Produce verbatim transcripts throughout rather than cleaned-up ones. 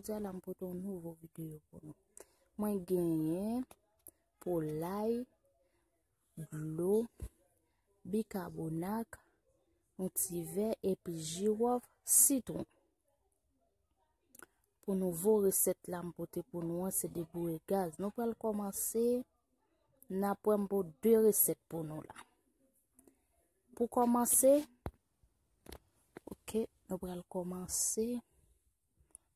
Jodi a la m pote yon nouvo videyo pou nou. Mwen genyen polay, dlo, bikabonak, yon ti vè epi jiwòf, sitwon. Pou nouvo resèt la m pote pou nou an, se deboure gaz. Nou pral kòmanse, n ap wè m pote de resèt pou nou la. Pou kòmanse, ok, nou pral kòmanse.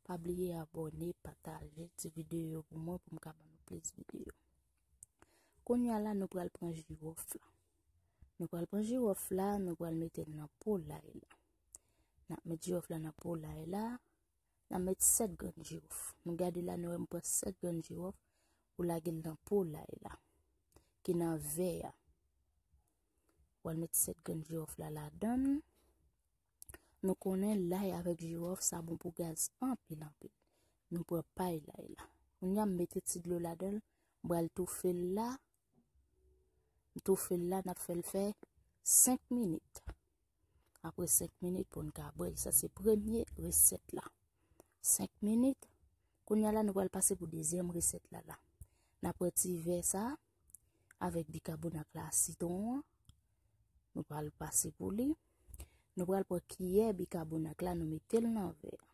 Pa bliye abòne, pataje ti videyo pou mwen pou m ka ban nou plis videyo. Kounye a la, nou pral pran jiwòf la. Nou pral pran jiwòf la, nou pral mete l nan polay la. N ap met jiwòf la nan polay la. N ap met sèt grenn jiwòf. Nou gade la, nou wè m pran sèt grenn jiwòf pou lage l nan polay la, ki nan vè a. W al met sèt grenn jiwòf la ladan l. Nou konnen lay avèk jiwòf sa bon pou gaz anpil, anpil. Nou pran pay lay la. Kounye a m mete ti dlo ladan l, m pral toufe l la. M toufe l la, n ap fè l fè senk minit. Apre senk minit pou n ka bwè l. Sa se premye resèt la. Senk minit. Kounye a la, nou pral pase pou dezyèm resèt la la. N ap pran ti vè sa avèk bikabonak la, sitwon an. Nou pral pase pou li. Nou pral pran kiyè bikabonak la, nou mete l nan vè a.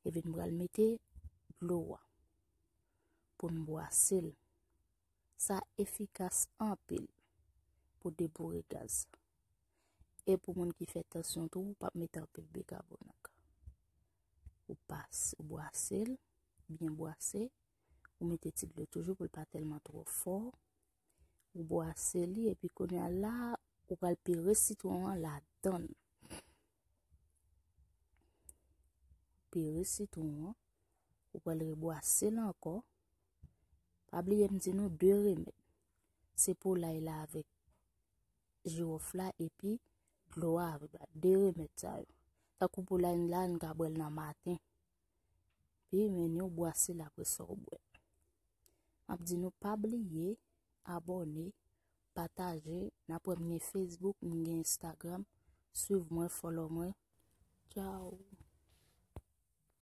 Epi n pral mete dlo a pou n bwase l. Sa efikas anpil pou deboure gaz. E pou moun ki fè tansyon tou, ou p ap mete anpil bikabonak. Ou pas, ou bwase l, byen bwase. Ou mete ti dlo toujou pou l pa tèlman twò fò. Ou bwase li, epi kounye a la, ou pral pire sitwon an ladan l. Pire sitwon an, ou pral rebwase l ankò. Pa bliye m di nou de remèd. Se polay la avèk jiwòf la epi dlo a avèk la. De remèd sa yo. Tankou polay la, n ka bwè l nan maten. Pi men yo bwase l apre sa w bwè. M ap di nou pa bliye abòne, pataje. N ap wè m gen Facebook, m gen Instagram. Swiv mwen, follow mwen. Tchao.